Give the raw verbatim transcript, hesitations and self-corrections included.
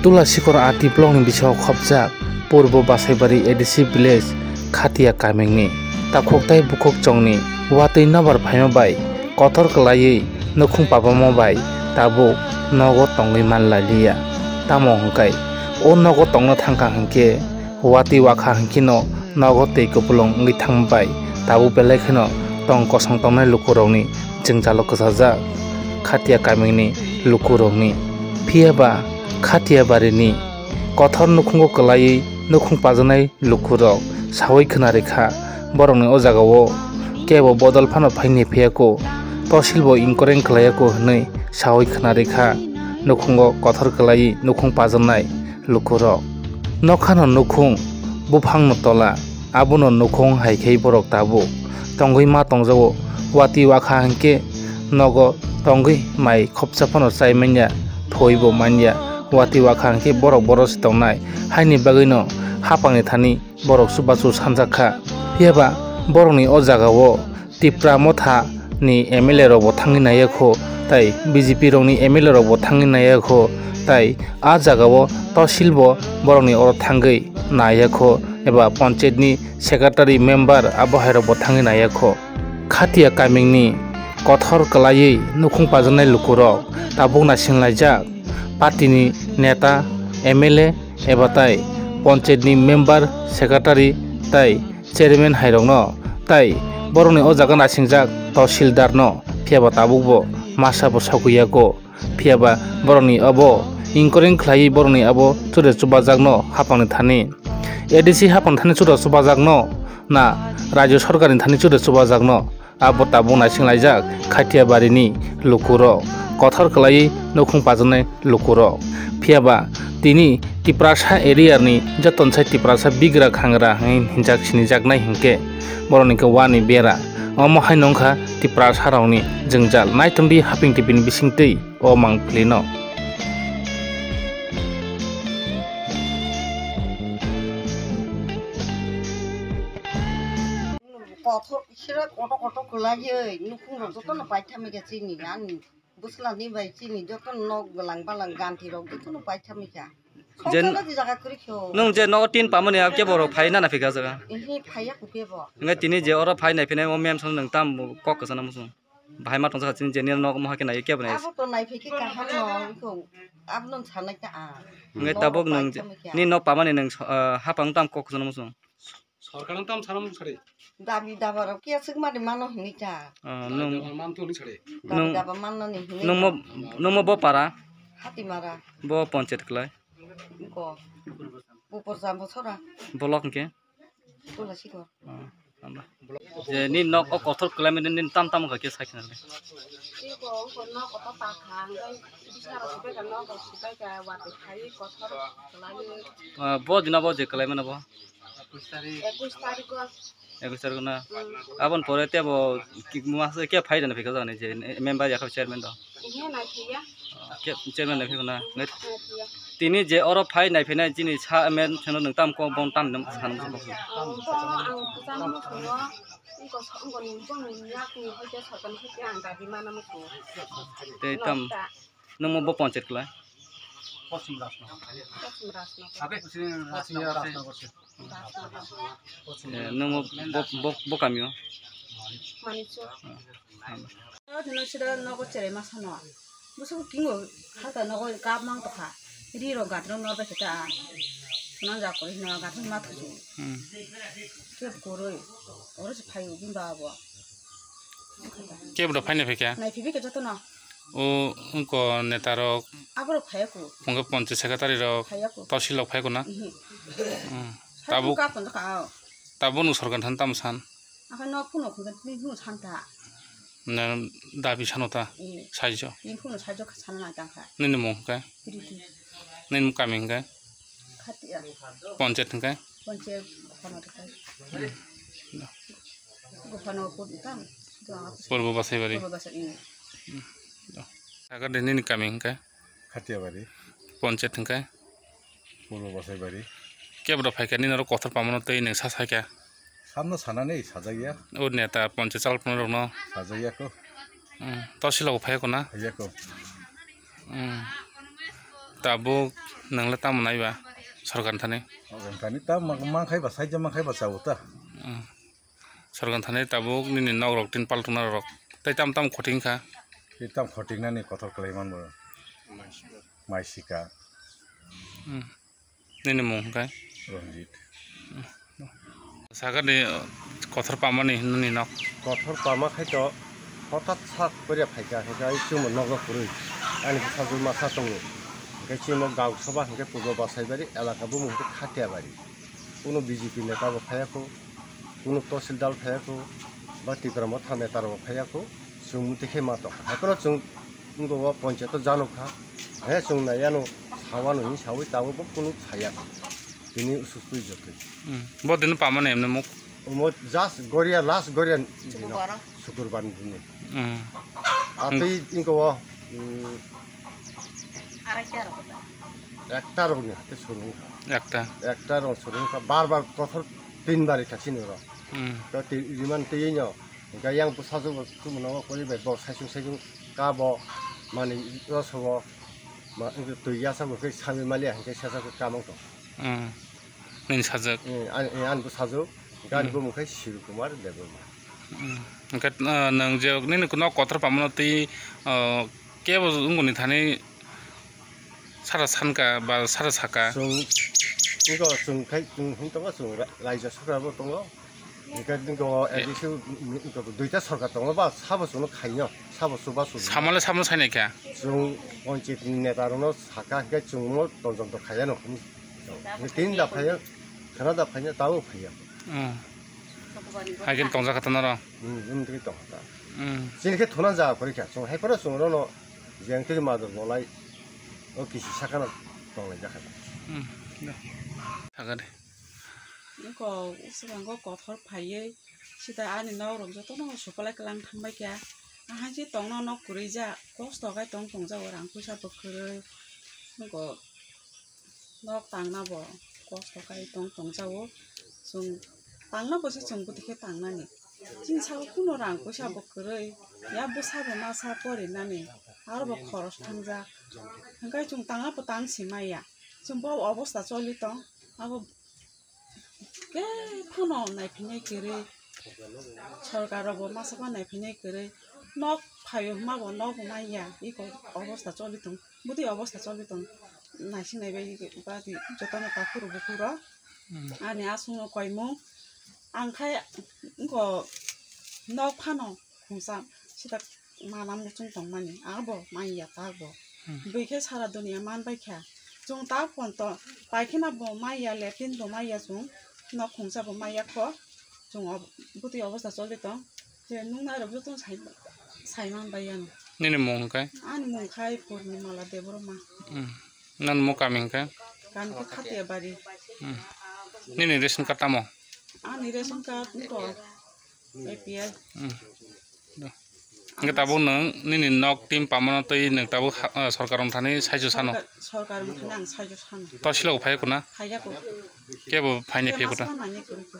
Tula sikor R D block ni bisao khopjak Purbo Basaibari A D C village Khatia kamingni takhuk tai bukhuk chongni watwi nobar phaima bai kothor kwlaiwi nukhung pabamo bai tabuk nogo tongwi manlailiya. Tamo hwnkhe o nogo tongna thangkha hwnkhe watwi wakha hwnkhe no nogo twi kupulung wngwi thangma bai tabuk belai kheno tong kosong tongnai lukurokni jwngjalo kwchajak Khatia kamingni lukurokni. Phiya ba Khatia barini kothor nukhungo kwlaiwi nukhung pajaknai lukurok saui khna rikha, borokni o jagao kebo bodol phano phaini phiyakho, tosilbo inkoreng khlaiyakho hwnwi saui khna rikha nukhungo kothor kwlaiwi nukhung pajaknai lukurok. Nokhano nukhung, buphangno tola, abono nukhung hai khe borok tabuk tongwi ma tongjago. Watwi wakha hinkhe nogo tongwi mai khopsa phano chai manya, thoibo manya. Watwi wakha hinkhe borok boro se tongnai, haini bagwino hapangni thani borok chubachu sanjak kha. Phiya ba borokni o jagao Tipra Motha ni M L A rok bo thangwi naiyakho, tai B J P rokni M L A rok bo thangwi naiyakho, tai a jagao tosil bo borokni oro thangwi naiyakho eba panchayat ni secretary member abo hai rok bo thangwi naiyakho. Khatia kamingni kothor kwlaiwi nukhung pajaknai lukurok tabuk naisinglaijak party ni neta, M L A eba tai panchayat ni member, secretary tai chairman hairokno, tai borokni o jaga naisingjak tahsildarno, phiya ba tabukbo masa bo sokwi yago. Phiya ba borokni abo inkoreng khlaiwi borokni abo chura chubajakno hapangni thani, A D C hapangni thani chura chubajakno na rajyo sorkarni thani chura chubajakno. Abo tabuk naising laijak Khatia barini lukurok, kothor kwlaiwi nukhung pajaknai lukurok. Phiya ba tini Tiprasa area ni joto sai Tiprasa bigra khangra hwnwi hinjak sinijaknai hinkhe borokni khe wani bera. Omo hai nongkha Tiprasa rokni jwngjal. Naitongdi haping tipini bisingtwi o mangpili no. Kothok sira koto koto kwlaiwi nukhung rok jotono paithamwi kha chini ani bwsla ni bai chini jotono nok gwalang balang ganti rok jotono paithamwi kha. Jen- Sokjagna di jaga kwrwi kho. Nwng je nogo tin pamani abo kebo rok phai nana phikha jaga. Ehe phaiya kho kebo. Ngai tini je oro phai nai phinai o mem sono nwng tam kok kwchana muchung. Bahai ma tongsa chini je ni nok moha khe nai kebo nai. Abo to nai phikhe kaham no kho. Abo no sanai ta a. Ngai tabuk nwng je- Paithamwi kha. Ni nok pamani nwng so- ah, hapang tam kok kwchana muchung. Sorkar ang tam sana mung sari. Dabi daba rok kiya swk mani mano hini ta. Ah, nung, dabi daba man to hini sari. Dabi nung, daba man nani hini. Nung mo, nung mo bo para? Hatimara. Bo panchayat kwlai? Ko. Upor jam bo sora. Block hwnkhe? Tula sikor. Ah, tama. Je ni nok o kothor kwlai mani ni tam tam kha khe sai khna le. Iko ongko nok koto pakha, hwnkhe bisna rok sibai kha, nok rok sibai kha, watwi khai kothor kwlai. Ah, bo dina bo je kwlai mano bo? Ekush tarikh o. Ekush tarikh na? Hmm. Aboni pore tebo ki-, masa khe phai rwna phikha jani je member ya kha chairman do? Ihe nai phiya. Khe chairman nai phikha na? Nai phiya. Tini je oro phai nai phinai chini sa men chano nwng tam ko bon tam nwng sanam sa. Oh, to ang kujani musungo, ingko so-, ingko ni bong ni yak ni hoite sorkar ni hoite ang dabi mana musungo. Tei tam. Nokta. Nwng bo panchayat kwlai? Pachim Rajnagar. Pachim Rajnagar. Abe, Rajnagar. Rajnagar. Eh, nwng bo, bo, bo, bo kamio? Manikchuk. Ah, ah. Oro thwino sida nogo cherai ma sano. Busu kingo hata nogo kap mang tokha. Ri rok gatro no bai kheta. Thwna ja kori hino gatro ma thusu. Hmm. Kep koroi. Oro se phaio bini baba bo. Kebo da phaina phikha? Nai phibikha jotono. O wngko neta rok. Aborok phaiya ko. Wngkha panchayat secretary rok. Phaiya ko. Tahsil rok phaiya ko na? Ihi. Hmm. Tabuk, tabuk ka phone ka. Tabuk nwng sorkar than tamo san? Akhai nok phone khungkha tini phone san ta. Na dabi sano ta? Ihi. Saijo. Tini phone saijo sana nai tangkha. Nini mung khe? Priti. Nini kami hwnkhe? Khatia. Panchayat hwnkhe? Panchayat Gopalnagar. Gopalnagar. Purbo Basaibari. Purbo Basaibari. Sagar de nini kami hwnkhe? Khatiabari. Panchayat hwnkhe? Purbo Basaibari. Kebra phaikha nini oro kothor pamano tei nwng sa saikha? Samno sanani sajakya. O neta panchayat chaloknai rokno. Sajakya ko. Hmm, tahsil rok phaiya ko na? Phaiya ko. Hmm. Tabuk nwng le tamo nai ba sorkar ni thani? Sorkar ni thani ta ma-, mankhai ba, saija mankhai ba chao ta. Hmm. Sorkar ni thani tabuk nini nok rok tin paltung na rok tei tam tam khoting kha. Tei tam khoting nani kothor kwlai man bo. Mai sika. Hmm. Nini mung hwnkhe? Ranjit. Sakani, uh, kothor pamani nini nok? Kothor pama khai to hotat sak koria phaikha, hwnkhe ai chwngno nogo kwrwi. Ani bwsajwk masa tongo. Hwnkhe chwngno gau soba hwnkhe Purbo Basaibari, elaka bumung hwnkhe Khatiabari. Kuno B J P neta bo phaiya kho, kuno Tahsildar phaiya kho, ba Tipra Motha neta rok phaiya kho, chwng muti khe ma tongkha. Haikheno chwng wngkha o ponchayat o janokha, he chwng naiyano sawano hinwi sawi tabuk bo kunu saya kho. Tini usuk twi jotwi. Hmm. Bo dino pamani emne muk? Omo just goria, last goria dino, Sukurbar. Sukurbar ni dino. Hmm. Atwi wngkha o, hmm, ekta rokni hati suru wngkha. Ekta. Ekta rok suru wngkha. Bar bar kothor tin bari kha chini rok. Hmm. To ti-, riman twi no. Hwnkhe yang bwsajwk bo chumano kwrwi bai bo saisung saisung ka bo manwi rosongo ma-, twi yasa bo khe sami maliya hwnkhe sesa khe kamang tong. Hmm. Nini sajwk? Hmm, ani, ani, ani bwsajwk, gani bumung khe Shiv Kumar Debbarma. Hmm. Hwnkhe, uh, nwng je nini nok kothor pamano twi, uh, kebo wngoni thani sara sanka ba sara saka? Chwng, iko chwng khai, chwng hwn tongo, chwng ra-, raijak sokra bo tongo. Hwnkhe iko A D C, iko duita sorkar tongo ba, sabo chwngno khaino, sabo chubachu. Samale samno sainai kha? Chwng ponchayat ni neta rokno saka, hwnkhe chwngno tong jok tong khaiyano. Hwnkhe tini da phaiya, khana da phaiya, tabo phaiya. Hmm. Hai khe tongjak kha ta noro? Hmm, wng twi tong kha ta. Hmm. Chini khe thuna ja kwrwi kha. Chwng hai phano chwng rono jeng twi ma do bolai. O kisi sakano tong lai jak kha ta. Hmm. Da. Thaka de. Nokho swkango kothor phaiwi sida ani nok rok jotono supalai kwlang thang bai kha. Ahai se tongno nok kwrwi ja kosto khai tong tong jago rang puisa bo kwrwi. Nokho nok tangna bo kosto khai tong tong jago. Chwng tangna bo se chwng bwtwi khe tangnani. Chini saka kuno rang puisa bo kwrwi. Ya bwsa bo masa porinani. Aro bo khoros thangjak. Hwnkhe chwng tangna bo tang si maya. Chwng bo obosta choli tong. Abo khe phano naiphinai kwrwi. Sorkar rok bo masa bo naiphinai kwrwi. Nok phaio hwnma bo nok bo manya. Iko obosta choli tong. Bwtwi obosta choli tong. Naising naibai ba di jotono takhuk rok bukhuk rok. Hmm. Ani aswk no koimung. Ang khai wngkha nok phano khungsa sita manam muchung tongmani. Abo manya ta bo. Hmm. Bwi khe sara dunia man bai kha. Chwng ta phone to pai kheno bo manya, latrine bo manya chwng. Nok khungsa bo manya kho. Chwng ob-, bwtwi obosta choli tong. Je nung nai rok joto sai, sai man bai ano. Nini mung hwnkhe? Ani mung khai Purnima Debbarma. Hmm. Nang mo kami hwnkhe? Kami khe Khatiabari. Hmm. Nini ration card tamo? Ani ration card nito A P L. Hmm. Hwnkhe tabuk nwng nini nok tin pamano twi nwng tabuk ha-, ah, sorkar rok thani saicho sano? Sorkar, sorkar rok thani ang saicho sano. Tahsil o phai kuna? Phaiya ko. Kebo phaini phai kuta? Masa nani kuru ko.